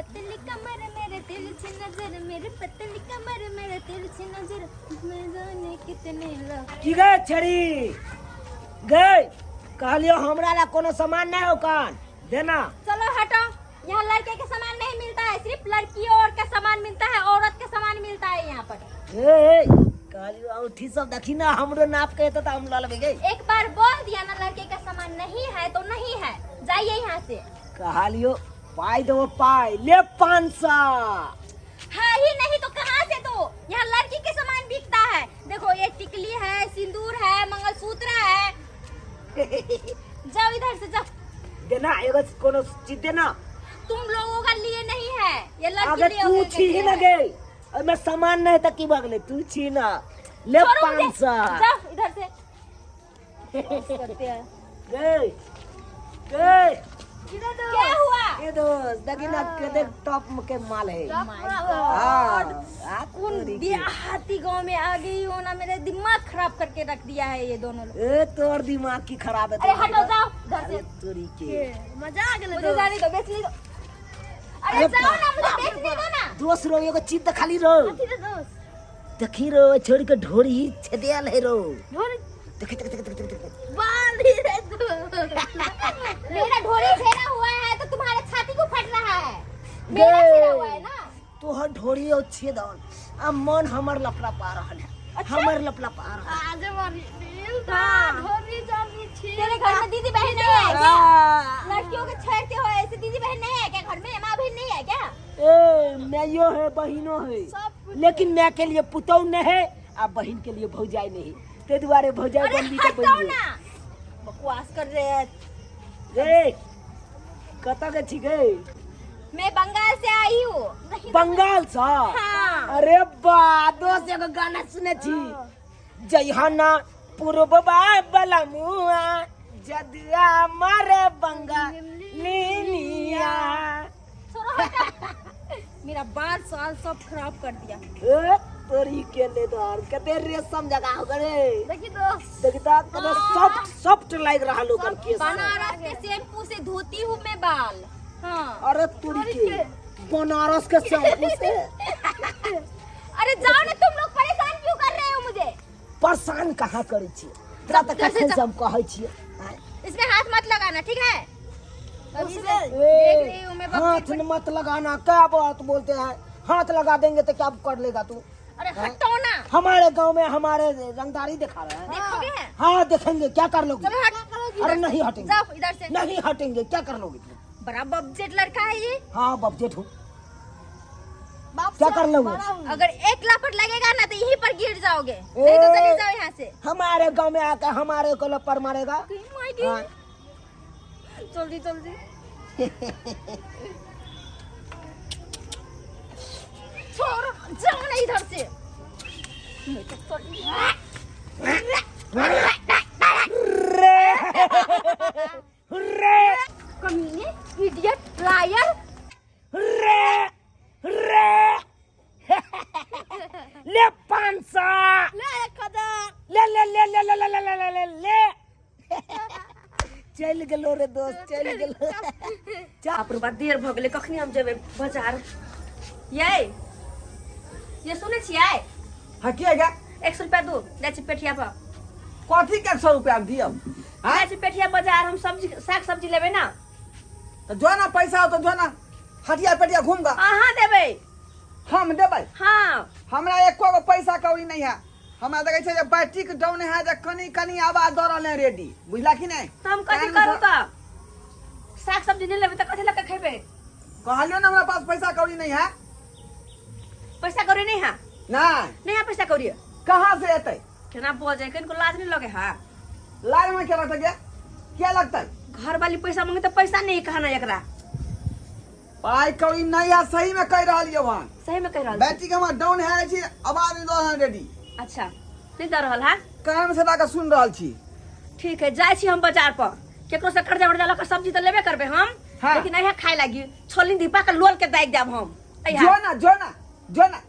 पतली कमर मेरे तिरछी नजर, मेरे पतली कमर मेरे तिरछी नजर, मैं जाने कितने लोग। की गए छड़ी गए कहलियो हमरा ला कोनो सामान नहीं हो कान देना। चलो हटो, यहाँ लड़के के सामान नहीं मिलता है, सिर्फ लड़कियों और का सामान मिलता है, औरत का सामान मिलता है यहाँ पर। ए कहलियो औंठी सब देखी ना हमरो नाप के तो हम ललबे गई। एक बार बोल दिया ना लड़के का सामान नहीं है तो नहीं है, जाइए यहाँ से। कहलियो पाई दो पाई ले 500। है ही नहीं तो कहाँ से दो, यहाँ लड़की के सामान बिकता है। देखो ये टिकली है, सिंदूर है, मंगलसूत्र है। जाओ इधर से जाओ। देना एगो कोनो चीज देना। तुम लोगों का लिए नहीं है ये, लड़की अगर लिए तू होके छी के ना है। गई ओमे सामान नहीं त की बगले तू छी ना ले छोड़ो मुझे। 500। जाओ इधर से। करते हैं। गई गई क्या हुआ? ये दोस्त देखी ना के टॉप के माल है। हाँ, हाँ, कौन तोरी के। देहाती गांव में आ गई हो ना, मेरा दिमाग खराब करके रख दिया है ये दोनों लोग। ए तोर दिमाग की खराब है। अरे हटो जाओ इधर से। अरे तोरी के मजा आ गया, मुझे जाने दो, बेचने दो। अरे अरे जाओ ना, मुझे बेचने दो ना। दोस्त रो एगो चीज त खाली रो देखी रो छोड़ के ढोरी छेदियाल है रो देखी देख देख देख देख देख। मेरा ढोरी छेड़ा हुआ है तो तुम्हारे छाती को फट रहा है। मेरा छेड़ा हुआ है ना। तोहर ढोरी और छेदल आ मन हमर लपला पा रहल है। अच्छा? हमर लपला पा रहल है। तेरे घर में दीदी बहन नहीं है क्या? लड़कियों के छेड़ते हो ऐसे, दीदी बहन नहीं है क्या घर में? माँ बहन नहीं है क्या? ए मैयो है बहिनो है, लेकिन मैं के लिए पुतौ नहीं है आ बहिन के लिए भौजाई नहीं, ते दुआरे भौजाई अरे बनबी त हटो बन ना, बकवास कर रहे हैं। रे कतऽ के छी गे? मैं बंगाल से आई हूँ। बंगाल से? हाँ। अरे बा दोस्त एगो गाना सुने छी जइहना पूर्व बला मुआ जदिया मारे बंगालिनिया। छोड़ो हटो, मेरा बाल साल सब खराब कर दिया। ए तोरी के ले दर कते रेशम जगह हो गरे। देखी दोस्त, देखी त कते सॉफ्ट सॉफ्ट लाग रहल ओकर केस। बनारस के शैम्पू से धोती हूँ मैं बाल। हाँ। अरे तोरी के बनारस के शैम्पू से। अरे जाओ ना, तुम लोग परेशान क्यों कर रहे हो मुझे? परेशान कहाँ करै छियै तोरा तऽ कखन से हम कहै छियै। इसमें हाथ मत लगाना, ठीक है? अभी से ए, देख रही हूँ मैं हाथ बकरी। मत लगाना, क्या बात बोलते हैं, हाथ लगा देंगे तो क्या कर लेगा तू? अरे हटो ना, हमारे गांव में हमारे रंगदारी दिखा रहे हैं। देखोगे? हाँ देखेंगे, क्या कर लोगे? चलो हट। अरे नहीं हटेंगे, जाओ इधर से। नहीं हटेंगे, क्या कर लोगे तुम? बड़ा बबजेट लड़का है ये। हाँ बबजेट हूँ, क्या कर लोगे? अगर एक लापट लगेगा ना तो यहीं पर गिर जाओगे, नहीं तो चले जाओ यहाँ से। हमारे गांव में आकर हमारे को लपड़ मारेगा। हाँ। जल्दी जल्दी छोड़ो, जाओ ना इधर से। मैं तो चली। रे कमीने, इडियट, लायर। रे रे ले 500 ले 1000 ले ले ले ले ले ले ले ले ले ले चलि गेलो रे दोस्त, चलि गेलो। बाप रे बा, देर भऽ गेलै, कखनी हम जेबै बाजार? यै ये सुनै छियै? हाँ के गे? 100 रुपया दू, जाइ छी पेठिया पर। कथी के 100 रुपया दियौ? जाइ छी पेठिया बाजार, हम सब्जी साग सब्जी लेबै ना। तो जो ना पैसा हो तो जो ना हटिया पेटिया घूम गा। अहाँ देबै? हम देबै? हाँ। हमरा एको गो पैसा कौड़ी नहीं है। हमरा देखै छै जे बैटरी के डाउन है, जे कनी कनी आवाज दऽ रहल है रेडी, बुझला कि नहीं? तऽ हम कथी कान करू? से- तऽ साग सब्जी नहीं लेबै तऽ कथी लऽ कऽ खेबै? कहलियो ना हमरा पास पैसा कौड़ी नहीं है। पैसा कौड़ी नहीं है? नहीं। नहीं है पैसा कौड़ी? कहाँ से एतै? केना बजै, कनिको लाज नहीं लगे है? लाज में क्या लगतै गे? क्या लगतै? घर वाली पैसा मांगे तऽ पैसा नहीं कहना एकरा। पाई कौड़ी नहीं है, सही में कह रहल यौ हन। सही में कह रहल छी। बैटरी के हमर डाउन है छी, आवाज नहीं दऽ रहल रेडी। अच्छा नहीं दऽ रहल है? कान में सटा के सुन रहल छी। ठीक है, जाइ छी हम बाजार पर, केकरो से कर्जा वर्जा लऽ कऽ सब्जी तऽ लेबे करबै हम। हाँ। लेकिन अहिया खाय लागी छोलनी धीपा के लोल के दागि देब हम अहिया। जो ना जो ना जो ना,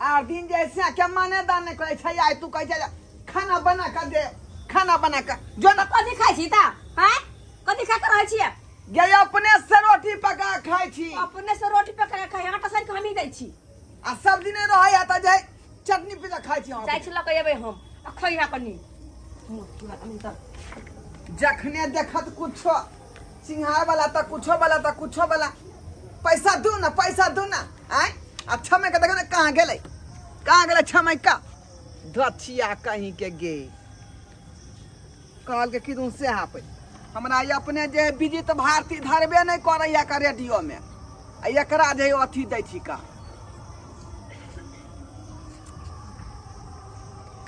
आर दिन जे से के माने दान नहीं करै छै, आइ तू कहै छै जे खाना बना के दे, खाना बना के जो ना। कथी खाइ छी तऽ? हैं, कथी खा के रहै छियै? गे अपने से रोटी पका खाइ छी। अपने से रोटी पका खाइ, आटा सान के हमही दै छी। आ सब्जी नहि रहै है तऽ जे चटनी पिजा खाइ छी हम। जाइ छी लऽ के एबै हम आ खइहा कनी। मुँह तोरा कनी तऽ जखने देखत कुछो सिंघार वाला तऽ कुछो वाला तऽ कुछो वाला, पैसा दू ना, पैसा दू ना। आँय, आ छमे के देखो ने कहाँ गेलै, कहाँ गेलै छमे का धचिया कहीं के गे। कहलकै कि दून से हाँपै हमरा ई अपने जे विजित भारती धरबे नहि करैया का रेडियोमे, आ एकरा जे अथी दै छी का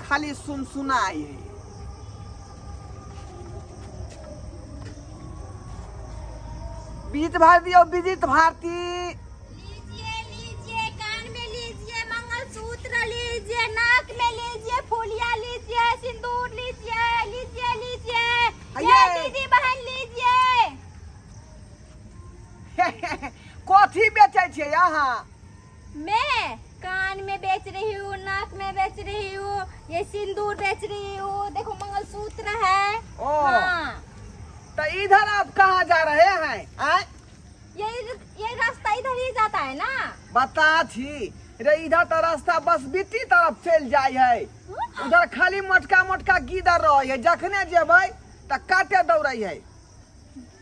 खाली सुन सुनाइ है। विजित भारती और विजित भारती लीजिए लीजिए, कान में लीजिए मंगलसूत्र, लीजिए नाक में लीजिए फूलिया, लीजिए सिंदूर, लीजिए लीजिए लीजिए। ये अये। दीदी बहन लीजिए। कथी बेचै छियै अहाँ? मैं कान में बेच रही हूँ, नाक में बेच रही हूँ, ये सिंदूर बेच रही हूँ, देखो मंगलसूत्र है। ओ। हाँ। तो इधर आप कहाँ जा रहे हैं? आय? ये रास्ता इधर ही जाता है ना। बता छी रे, इधर तो रास्ता बस बिट्टी तरफ चल जाय है, उधर खाली मोटका मोटका गीदर रहे है, जखने जेबै त काटे दौड़े है।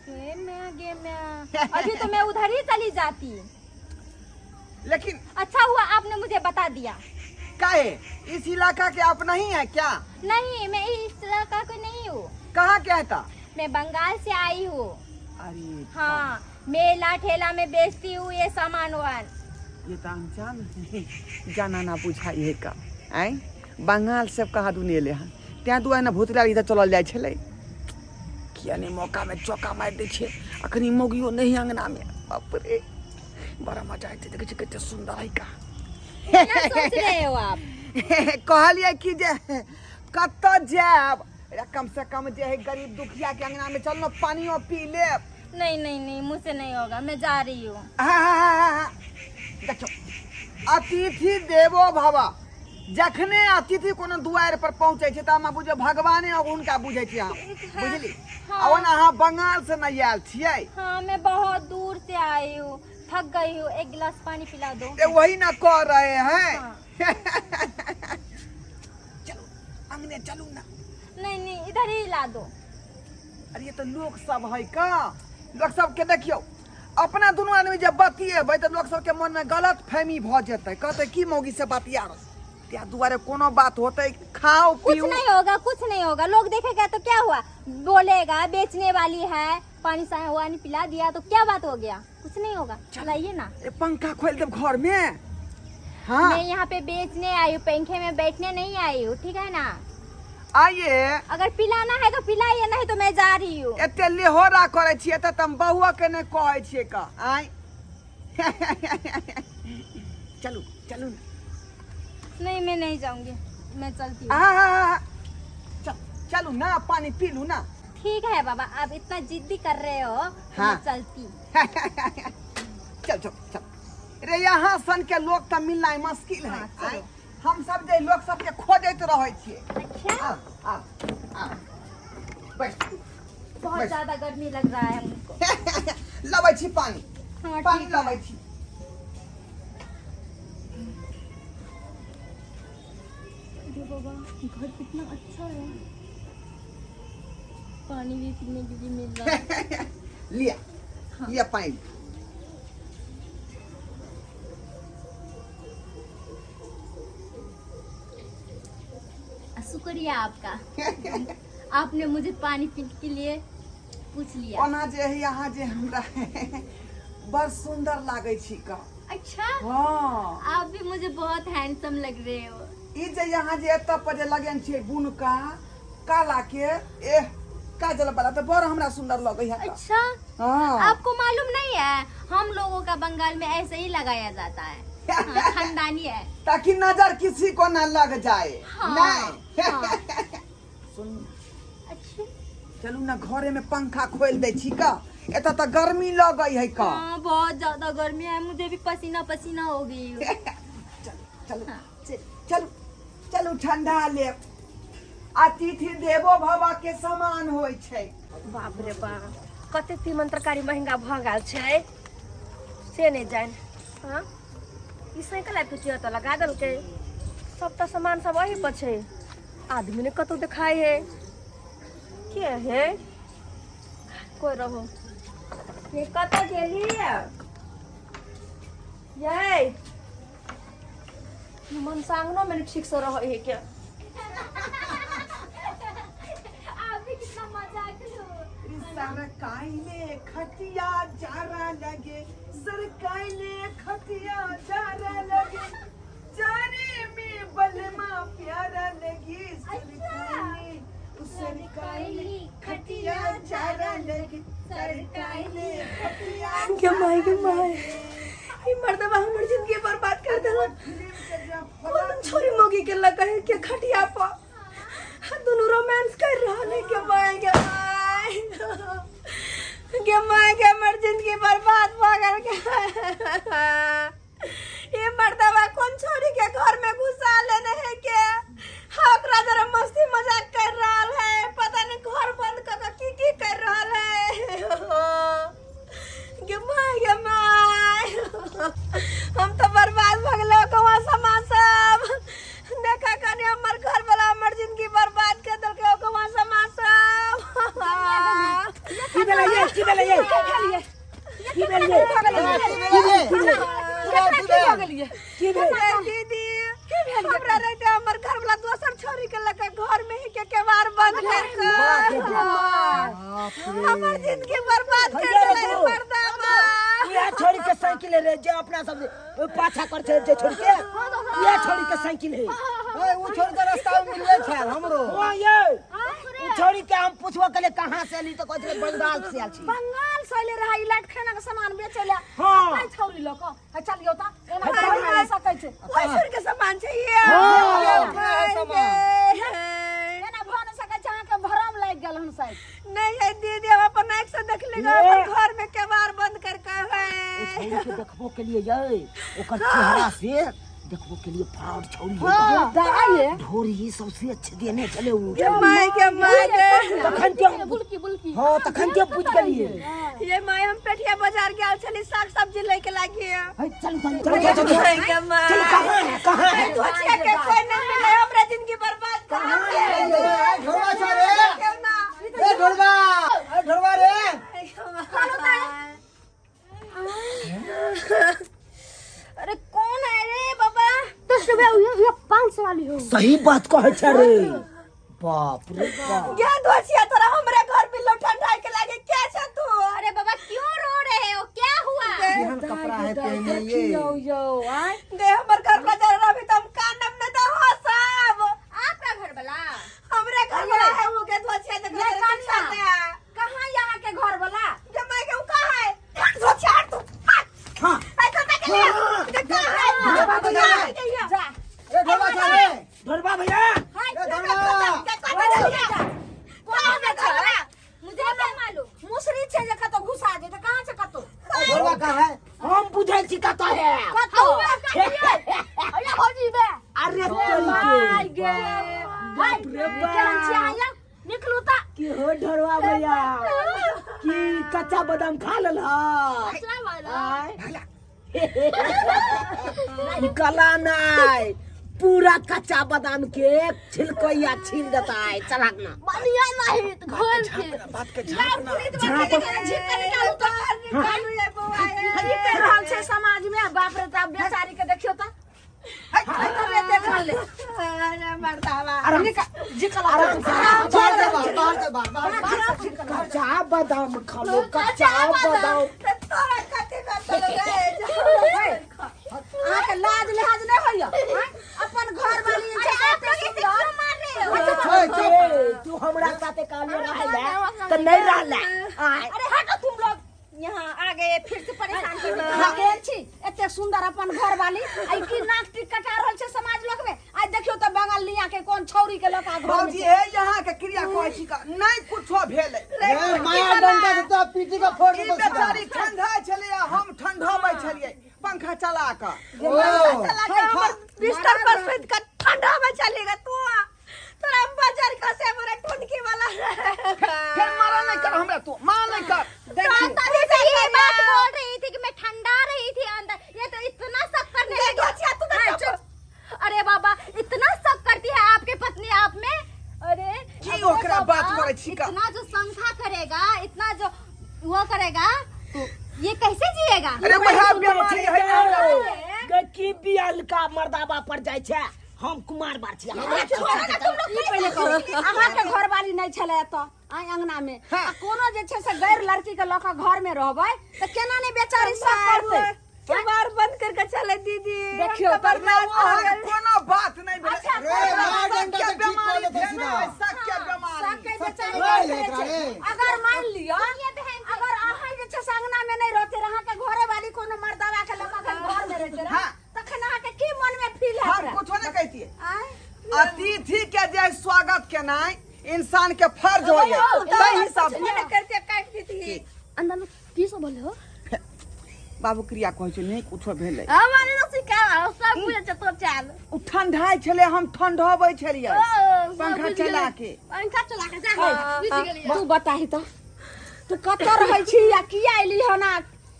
गे मैं, गे मैं। अभी तो मैं उधर ही चली जाती, लेकिन अच्छा हुआ आपने मुझे बता दिया। काहे इस इलाका के आप नहीं है क्या? नहीं, मैं इस इलाका के नहीं हूँ। कहाँ के है ता? मैं बंगाल से आई हूँ। अरे हाँ, मेला ठेला में बेचती हूँ ये सामान वान। ये तो अनजान है, जाना ना बुझाई है का। आय बंगाल से कहाँ दुनिया ले हैं, त्या दुआरे ने भूतला इधर चलल जाय छलै। किया नहीं मौका में चौका मारि दै छै। अखनी मौगियो नहीं अंगना में, बाप रे बड़ा मजा आते। देखै छियै कते सुंदर है का। क्या सोच रहे हो आप? कहलियै कि जे कतऽ जायब, कम से कम जे है गरीब दुखिया के अंगना में चल न पानियो पी लेब। नहीं नहीं नहीं, मुझसे नहीं होगा, मैं जा रही हूँ। हाँ, देखियौ अतिथि देवो भव, जखने अतिथि कोनो दुआरि पर पहुँचै छै तऽ हम बुझियौ भगवाने हुनका बुझै छियै हम, बुझली? हाँ। आ ओना अहाँ बंगाल से नहि आयल छियै? हाँ, मैं बहुत दूर से आई हूँ, थक गई हूँ, एक गिलास पानी पिला दो। ए, वही ना कह रहे हैं। हाँ। चलो अंगने चलू ना। नहीं नहीं, इधर ही ला दो। अरे ये तो लोग सब है का, लोग सब के देखियौ अपना दुनू आदमी जब बतिएबै तऽ लोक सबके मनमे गलत फहमी भऽ जेतै, कहतै की मौगी से बतिया रहल। त्या दुआरे कोनो बात होतै खाओ कुछ पीऊ। नहीं होगा, कुछ नहीं होगा, लोग देखेगा तो क्या हुआ, बोलेगा बेचने वाली है, पानी सा वानी पिला दिया तो क्या बात हो गया, कुछ नहीं होगा, चलाइए ना। ए, पंखा खोल देब घर में। हाँ। मैं यहाँ पे बेचने आई हूँ, पंखे में बैठने नहीं आई हूँ, ठीक है ना? आइए। अगर पिलाना है तो पिलाइए, नहीं तो मैं जा रही हूँ। एते लेहोरा करै छियै तऽ हम बहुआ के नहि कहै छियै का। आय चलू चलू ना। नहीं, मैं नहीं जाऊंगी, मैं चलती हूँ। आ, चल चलू ना, पानी पी लू ना। ठीक है बाबा, आप इतना जिद्दी कर रहे हो तो हाँ। मैं चलती। चल चल चल रे, यहाँ सन के लोग तऽ मिलनाइ मुश्किल है। हाँ, चलो। आँय, हम सब जे लोग सबके खोजैत रहै छियै। अच्छा। आ आ आ बैठ। बहुत बस। ज्यादा गर्मी लग रहा है हमको। लबै छी पानी। हाँ, पानी ठीक है। लबै छी। अरे बाबा, घर कितना अच्छा है, पानी भी पीने के लिए मिल रहा है। लिया लिया पानी। शुक्रिया आपका, आपने मुझे पानी पीने के लिए पूछ लिया। ओना जे है यहाँ जे हमरा बड़ सुंदर लागै छी का। अच्छा। हाँ। आप भी मुझे बहुत हैंडसम लग रहे हो। ई जे यहाँ जे एतऽ पर जे लगेन छियै बुनका काला के, एह काजल वाला तऽ बड़ हमरा सुंदर लगै है का। अच्छा। हाँ। आपको मालूम नहीं है, हम लोगों का बंगाल में ऐसे ही लगाया जाता है। हाँ, खानदानी है, ताकि नजर किसी को ना लग जाए। हाँ, नहीं। हाँ। सुन। अच्छा। चलू ना घरे में पंखा खोल दै छी का, एतऽ तऽ गर्मी लगै है का। हाँ, बहुत ज्यादा गर्मी है, मुझे भी पसीना पसीना हो गई हूँ। चलू चलू। हाँ, चल। चलू चलू ठंडा लेब। अतिथि देवो भव के समान होइ छै। बाप रे बाप, कते तीमन तरकारी महंगा भऽ गेल छै से नहि जानि। हाँ, ई साइकिल आबि के तऽ लगा देलकै, सबटा सामान सब एही पर छै, आदमी ने कतौ देखाइ है। के है कोई रहो ये, कतऽ गेली ये? मनसांगनो में ठीक से रहे है क्या? आप भी कितना मजाक हो। सरकाइले खटिया जारा लगे, सरकाइले खटिया जारा लगे, जारे में बलमा प्यारा लगे। सरकाइले सरकाइले खटिया जारा लगे, सरकाइले खटिया। गे माय, गे माय, ई मर्दबा हमर जिंदगी बर्बाद कर देलक। कोन छोरी मोगी के लगे है के खटिया पर दुनू रोमांस कर रहल है। गे माय, गे माय, गे माय, गे हमर जिंदगी बर्बाद भ गेल। गे ये मर्दबा कोन छोरी के घर में घुसा लेने है के, हाँ, ओकरा जरा मस्ती मजाक कर रहल है। पता नहीं घर बंद कर के की की कर रहल है। गे माय, गे माय, हम तो बर्बाद भ गेलो। कहाँ समाज सब देखा कनी, हमर घर वाला हमर जिंदगी बर्बाद कर देलकै। कहाँ समाज सब। की भेलै ये? की भेलै ये? की भेल ये? की भेल? दीदी, हमरा रहते हमर घर वाला दोसर छोरी के लगा घर में ही के केवाड़ बंद कर के हमर जिंदगी बर्बाद कर भैया रे देलै तू। मर्दाबा। उएह छोरी के साइकिल रे, जे अपना सब पाछा कर छे, जे छोरी के, उएह छोरी के साइकिल है। ए, उ छोड़ के रास्ता में मिलले छल हमरो। हां ये उ छोरी के हम पूछबो कले कहां से अली, तो कहै छलै बंगाल से आयल छी। बंगाल से अयले रहा ई लाइट खाना के सामान बेचे ले। हाँ। काय छौरी लऽ कऽ आ चलियौ तऽ एना भऽ सकै छै? ओहि छोरी के सामान छै ये। हाँ, सामान। एना भऽ नहि सकै छै, अहाँके भरम लागि गेल हन शायद। नहीं है दीदी, हम अपन आँख से देख ली, अपन घर में केवाड़ बंद करके है। ओ छौरी के देखबो के लिए ये, ओकर चेहरा से देखबो के लिए फ्रॉड छौरी है। ढोरी सबसे अच्छे देने चले उ। के माय, के माय के। तखन के हम बुलकी बुलकी। हां, तखन के बुझ गेलिए। ये my, हम पेठिया बाजार गेल छली साग सब्जी ले के लागी। हे, चल चल चल चल चल। माय के my. चल, कहां है, कहां है? धोचिया के कोई नहीं मिले, हमरा जिंदगी बर्बाद कर ए, ढोरबा छ रे। क्यों ना। ए ढोरबा, ए ढोरबा रे। अरे कौन है रे बाबा? तो सुबह ये 500 वाली हो। सही बात कहै छै रे, बाप रे बाप। क्या धोचिया, तोरा हमरे घर पे लौटा ढाई के लागे, क्या छ तू? अरे बाबा, क्यों रो रहे हो? क्या हुआ? केहन कपड़ा है पहने ये? यो यो आय। दे हमर घर पर जा रहा तो हम कानम न तो हो सब। आपका घर वाला? हमरे घर वाला है वो के धोचिया देख। ये कन्या। कहाँ यहाँ के घर वाला? जमाई के उ कहाँ है? धोचिया हट तू। हां। ऐ तो के लिए देख कहाँ है। जा। ए ढोरबा छ रे। ढोरबा भैया। ए ढोरबा। मुझे नहीं मालूम, मुसरी छे जे कतो घुसा जे त कहाँ छे कतो। ए ढोरबा कहाँ है? हम बुझै छी कतऽ है। कतो अरे भौजी बे। अरे चल गे बाप रे बाप। केहन छी अहाँ? निकलू त। की हो ढोरबा भैया, की कच्चा बादाम खा लेल? आय गला नहीं, पूरा कच्चा बादाम के छिलकैया छील देता है चलाक ना। बढ़िया नहीं त घोल के। बात के झाँकना। ई कर रहल छै समाज में, बाप रे बाप, बेचारी के देखियो त। आराम आराम से। बाहर से बाहर, बाहर से बाहर, बाहर से। कच्चा बादाम खा लो, कच्चा बादाम। अहाँके लाज लिहाज नहि होइया अपन घर वाली जे एते सुंदर मार रहे हो? ए, चुप। ए, तू हमरा साथे कहलियो रहला त नहीं रहला आय। अरे हटो, तुम लोग यहाँ आ गए फिर से परेशान कर गेल छी। एते सुंदर अपन घर वाली आई की नाक टिक कटा रहल छै समाज लोक में। आइ देखियो त बंगाल के कोन छौरी के लका घर में। बाबूजी, हे यहाँ के क्रिया कहै छी का नहीं कुछो भेलै। ए, माया डंडा से तो पीटी का फोड़ ई देतो सीधा। बेचारी ठंडा छलै आ हम ठंडबै छलियै पंखा चला कऽ। ओ बिस्तर पर सुत कर ठंडा में चलेगा तू, तोरा हम बाजार खसे मोरा टुनकी वाला। फेर मारा नहीं कर हमरा, तू मार नहीं कर। करै छी का इतना जो शंका करेगा, इतना जो वो करेगा, तो ये कैसे जिएगा? अरे वएह बीमारी है ना हमरा। गे की बियल का मर्दाबा पर जाइ छै, हम कुमार बार छी, हमरा छोड़ो ना तुम लोग। ई पहिले कहू, अहाँके घरवाली नहि छलै एतऽ आइ अंगना में, आ कोनो जे छै से गैर लड़की के लऽ कऽ घर में रहबै तऽ केना नहि बेचारी सब करतै? केबाड़ बंद करके चले दीदी। देखियौ, हम तऽ बर्बाद भऽ अहाँके गेल। कोनो बात नहि भेलै। अच्छा, रे, मार डंडा सबके से ठीक कऽ बीमारी देतै भेलै, सीधा। सबके बीमारी। सबके बेचारी रे, करते एकरा छै। रे। अगर मान लिअ, अगर अहाँ जे छै से अंगना में नहि रहते, अहाँके घरे वाली कोनो मर्दावा के लऽ कऽ घर में रहते रहे, हाँ। तखन अहाँके की मन में फील हैत हम रहे? कुछो नहि कहितियै। आँय? अतिथि के जे स्वागत केनाइ इंसान के फर्ज होइए, ताहि हिसाब से मने करते काटि देती। अंदर में की सब बोले हो? बाबू क्रिया कहै छै, नहि कुछो भेलै। हमारे तो सिखा सब बुझे छै तो चाल। ओ ठंडाइ छलै, हम ठंडबै छलियै ओ, सब पंखा बुझि चला गेलै। के। पंखा चला के जा, बुझि गेलियै। तू बताही तऽ तू कतऽ रहै छी आ किया एली हन? आ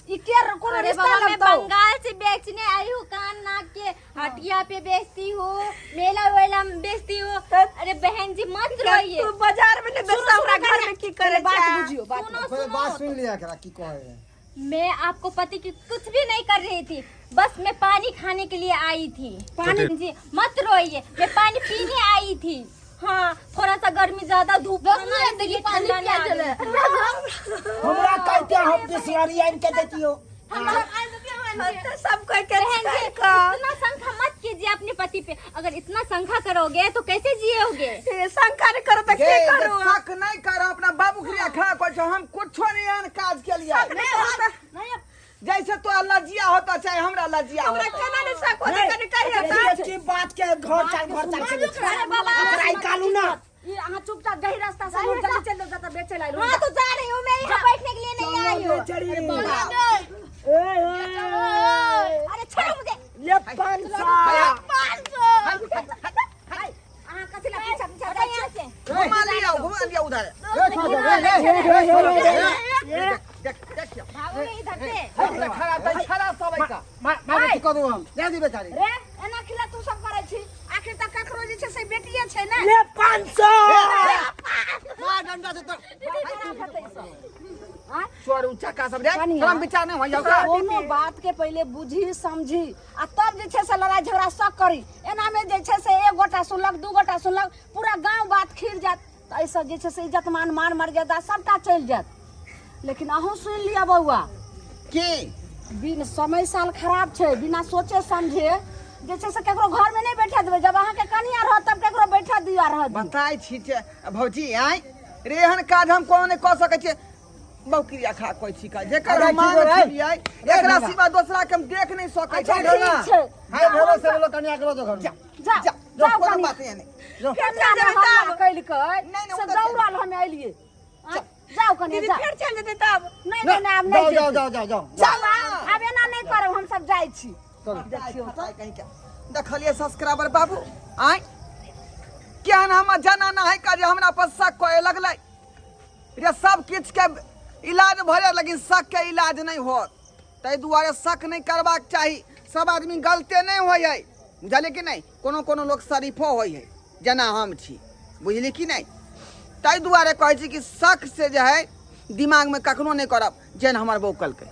ई के कोनो अरे रिश्ता बाबा, मैं लगतौ? बंगाल से बेचने आई हूँ। कान नाक के हटिया पे बेचती हूँ, मेला वेला में बेचती हूँ। अरे बहन जी, मत रोइए। तू बाजार में नहीं बेचता, हमरा घर में की करे? बात छै बुझियो, बात। सुनो। पहिले बात सुनो। सुन लिया एकरा की कहै है। मैं आपको पति की कुछ भी नहीं कर रही थी, बस मैं पानी खाने के लिए आई थी। पानी जी, मत रोइए, मैं पानी पीने आई थी। हाँ, थोड़ा सा गर्मी ज्यादा धूप था ना, इसलिए ठंडा नहीं आ गई। हमरा कहते हम बिसलरी आनि के देतियो। तो सब कोई के बहन जी, छोड़ कऽ। इतना शंका मत कीजिए अपने पति पे। अगर इतना शंका करोगे तो कैसे जियोगे? हे, शंका नहीं करो तऽ गे के जे करू? शक नहि करब अपना बाबू क्रिया खा कहै छै, हम कुछो नहि एहन काज केलियै। जैसे तो लजिया होता चाहे हमरा लजिया हमरा होता। केना नहीं शक होतै? कनि कहियौ तऽ। देखिए की बात के घर चल, घर चल के अरे बाबा, ओकरा निकालू ना। ई अहाँ चुपचाप गही रास्ता से जल्दी चल जाओ, जाता बेचे लाइलो। हाँ तो जा रही हूँ मैं, यहाँ बैठने के लिए नहीं आई हूँ। बेचारी ए ए। अरे छोड़ो मुझे। ले 500। 500। अहाँ कथी ला पीछा पीछा हटो यहाँ से। घुमा लिया, घुमा लिया उधर। रे, छोड़ दे, रे, रे, रे, रे, रे। देख, देखियो। भागो इधर से। खड़ा तै खड़ा सब का। मार मार के कऽ देबो हम दे दी बेचारी। रे, एना खिला तू सब करै छी? आखिर तक ककरो जे छै से बेटिए छै ने। ले 500। मार डंडा से तो चोर उचक्का सब रे। कनिया। तोरा विचार नहि होइयौ का? कोनो बात के पहिले बुझी समझी आ तब जे छै से लड़ाई झगड़ा सब करी। एना में जे छै से एक गोटा सुनलक, दू गोटा सुनलक, पूरा गांव बात खिर जात, तऽ एहिसँ जे छै से इज्जत मान मान मर्यादा सबटा चलि जायत। लेकिन अहूँ सुनि लिअ बौआ। की? बिन समय साल खराब छै, बिना सोचे समझे जे छै से केकरो घर में नहि बैठा देबै। जब अहाँके कनिया रहत तब केकरो बैठा दिया रहत दियौ। बताइ छी जे भौजी आइ रे, एहन काज हम कोनो नहि कऽ सकै छियै। बौक्रिया खा कहै छी का जेकर अरे हम मांग ठीक हो रे। छियै, एकरा सिवा दोसरा के हम देख नहि सकै अच्छा छी। ठीक छै। हाय भेलो से बोलो, कनिया के लो घर में। जा। जा। जा, जाओ कोनो कनिया। बात नहि। केना ने हल्ला कइलकै नहि, से ओ तऽ दौड़ल हम एलियै। आँय, जाउ कनिया। दीदी जाउ। फेर चलि जेतै तब? नहि नहि नहि, आब नहि जाओ जाओ। जेतै। जाओ जाओ जाओ। चल, आब एना नहि करब, हम सब जाइ छी। चलो। देखियौ कहीं के देखलियै सब्सक्राइबर बाबू आँय, केहन हमर जनाना है का जे हमरा पर शक करे लगलै रे। सब किछु के इलाज भऽ जायत लेकिन शक के इलाज नहि होत, ताहि दुआरे शक नहि करबाक चाही। सब आदमी गलते नहि होइ है, बुझलियै कि नहि? कोनो कोनो लोक शरीफो होइ है, जेना हम छी, बुझली कि नहि? ताहि दुआरे कहै छी कि शक से जे है दिमागमे कखनो नहि करब, जेहन हमर बौकलकै।